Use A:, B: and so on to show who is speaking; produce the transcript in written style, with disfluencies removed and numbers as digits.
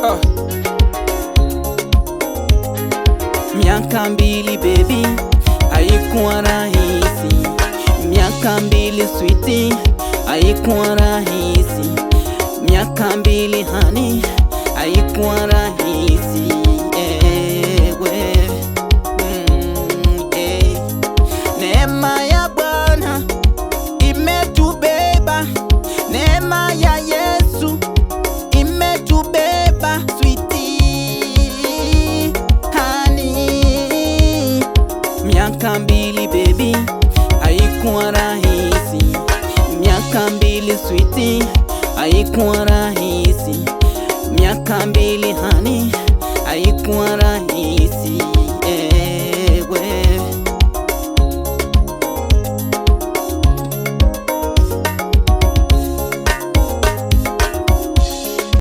A: Oh. Miaka 2 baby, haikuwa rahisi. Miaka 2 sweetie, haikuwa rahisi. Miaka 2 honey, haikuwa rahisi. Ewe. Eh. Neema ya Bwana imetubeba, neema ya Yesu imetubeba, sweetie honey. Miaka 2 baby, haikuwa rahisi. Miaka 2 sweetie, haikuwa rahisi. Miaka 2 honey, haikuwa rahisi.